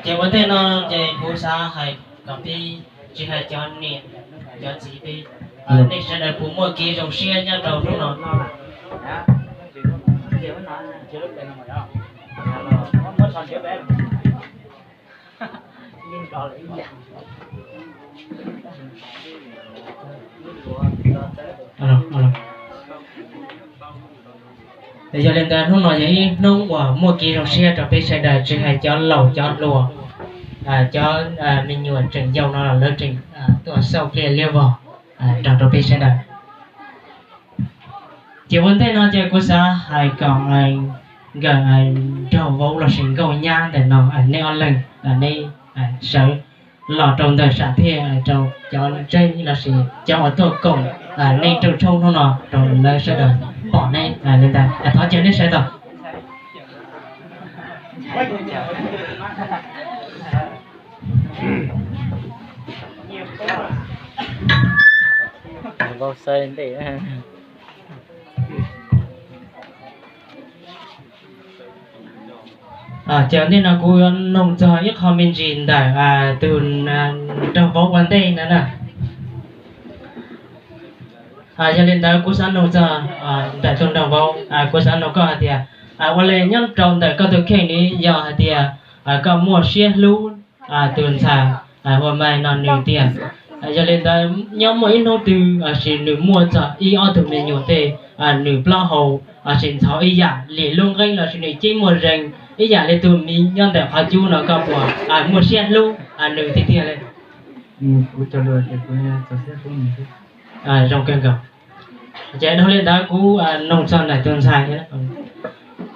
Ces ua ntej no ces kuv xav hais kom peb, tsis hais cov niam cov txiv peb, nej sawv daws puas muaj kev zoo siab nyob rau hnub no? Yog li ntawd hnub no yog ib hnub uas muaj kev zoo siab rau peb sawv daws, tsis hais cov laus cov hluas, cov me nyuam tseem yau no los lawv tseem tuaj xauj pliaj liab vog nrog rau peb sawv daws. Ces ua ntej no ces kuv xav hais kom nkawd nraug vauv lossis nkauj nyab ntawm no, nej ob leeg, nej sawv los rau ntawm sam thiaj rau cov tseeb lossis cov uas tuaj koom nej rooj tshoob hnub no rau lawv sawv daws pom nej li ntawd. Thov caw nej sawv tau. Ces ntej no kuv yuav noog txog ib qho me ntsis ntawm tus nraug vauv ua ntej ntawd na. Yog li ntawd kuv xav noog txog ntawm tus nraug vauv, kuv xav noog koj hais tias, ua li nyob rau ntawm koj tus kheej nws yog hais tias koj muaj siab hlub tus ntxhais Huab Maiv no nws tiag. Yog li ntawd nyob muaj ib hnub twg lossis nws muaj txog ib ob tug me nyuam tej, nws plaub hau lossis ntxhov ib yam li lub nqeeb lossis nws ceeb muaj zeeg ib yam li tus miv nyob ntawm qhov cub no koj puas muaj siab hlub nws tiag tiag li? Zoo kawg nkaus. Ces dhau li ntawd kuv noog txog ntawm tus ntxhais.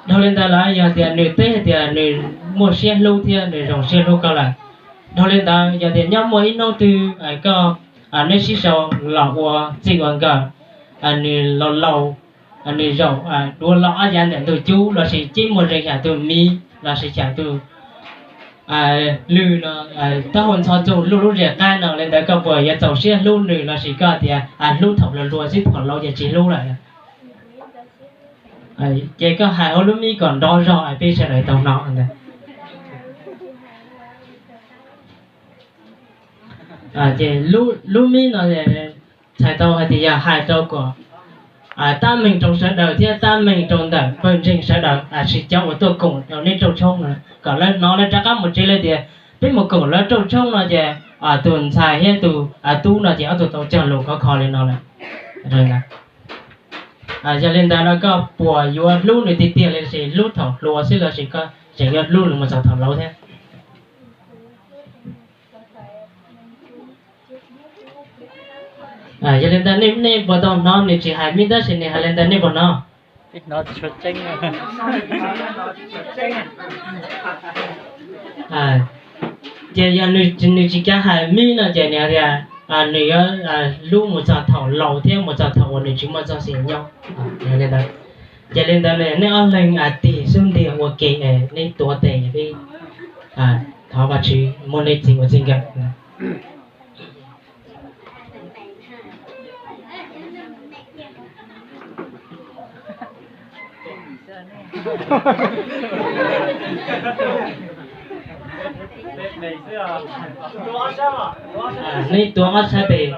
Dhau li ntawd lawm yog tias nws teb hais tias nws muaj siab hlub thiab nws zoo siab hlub koj lawm. Dhau li ntawd yog tias nyob muaj ib hnub twg koj, neb sib sau los ua txij ua nkawm, nws laus laus, nws zaum duav los ob yav ntawm ntug cub lossis ceeb muaj zeeg xyam tus miv lossis xyam tus lwg no, taub hau ntxhov txoog luj lub zes qaib no li ntawd koj puas yuav txaus siab hlub nws lossis koj tias hlub thaum hluas hluas xwb thaum laus ces tsis hlub lawm? Ces koj hais hauv lub mib kom nrov zog peb sawv daws tau hnov ntag. Ces lub mib no txhais tau hais tias yog hais rau kom tab meeg rau sawv daws thiab tab meeg rau ntawm pawg ntseeg sawv daws, lossis cov uas tuaj koom rau neb rooj tshoob no, kom lawv hnov lawv rov qab mus tsev lawv tias peb mus koom lawv rooj tshoob no ces tus ntxhais thiab tus tub no ces ob tug tau cog lus khov kho li no lawm. Yog li ntawd no koj puas yuav hlub nws tiag tiag li, lossis hlub thaum hluas xwb lossis koj tseem yuav hlub nws mus txog thaum laus thiab? Yog li ntawd nej puas tau hnov nws tsis hais mib tab sis nws hais li ntawd nej puas hnov? Ces yog nws tsis kav hais mib no ces nws hais tias nws yuav hlub mus txog thaum laus thiab mus txog thaum uas nws tsis muaj txoj sia nyob. Ces li ntawd nej ob leeg tig xub ntiag ua ke, nej tuav tes, thov Vajtswv muab nej txij ua txij nkawm. Nej tuav ob sab tes.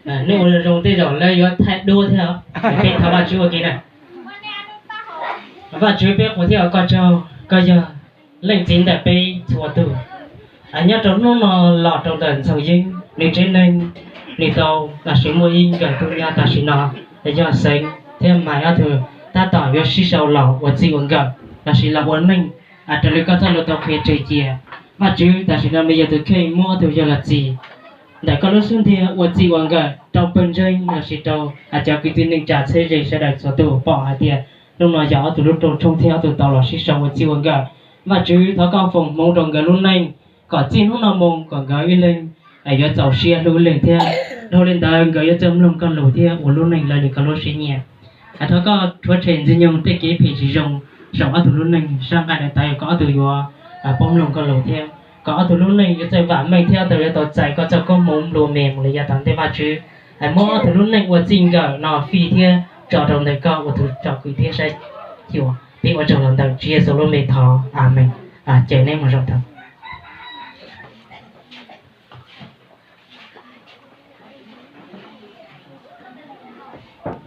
Nej ua zoo tej zaum lawv yuav thaij duab thiab os. Peb thov Vajtswv ua ke na. Vajtswv, peb qhuas thiab ua koj tsaug, koj yog leej txiv ntawm peb txhua tus. Nyob rau hnub no los rau ntawm Ntxoov Yeeb nws tsev neeg, nws tau tam sim muaj ib nkawm tub nyab tam sim no, yog Xeev thiab Maiv ob tug tab tom yuav sib sau los ua txij ua nkawm lossis los ua neej raws li koj txoj lus tau qhia tseg cia. Vajtswv, tam sim no nws yog tus kheej muab ob tug yawg los txis ntawm koj lub xub ntiag ua txij ua nkawm rau pawg ntseeg lossis rau cov kwv tij neej tsa txheeb ze sawv daws txhua tus pom hais tias hnub no yog ob tug lub rooj tshoob thiab ob tug tau los sib sau ua txij ua nkawm. Vajtswv, thov koj foom hmoov rau nkawd lub neej kom txij hnub no mus kom nkawd ib leeg yuav txaus siab hlub ib leeg thiab dhau li ntawd nkawd yuav txawj mloog koj lus thiab ua lub neej raws li koj lub siab nyiam. Thov koj rhuav tshem ntxwg nyoog tej kev phem tsis zoo saum ob tug lub neej, sab nqaij daim tawv kom ob tug yuav paub mloog koj lus thiab kom ob tug lub neej yuav txawj vam meej thiab ob tug yuav tau txais koj txoj koob hmoov nplua mias mus li yav tom ntej. Vajtswv, muab ob tug lub neej ua txij nkawm no fij thiab tso rau ntawm koj ua tus tsom kwm thiab saib xyuas. Peb ua tsaug los ntawm Tswv Yexus lub npe thov, Amees. Ces nej mus zoo tau.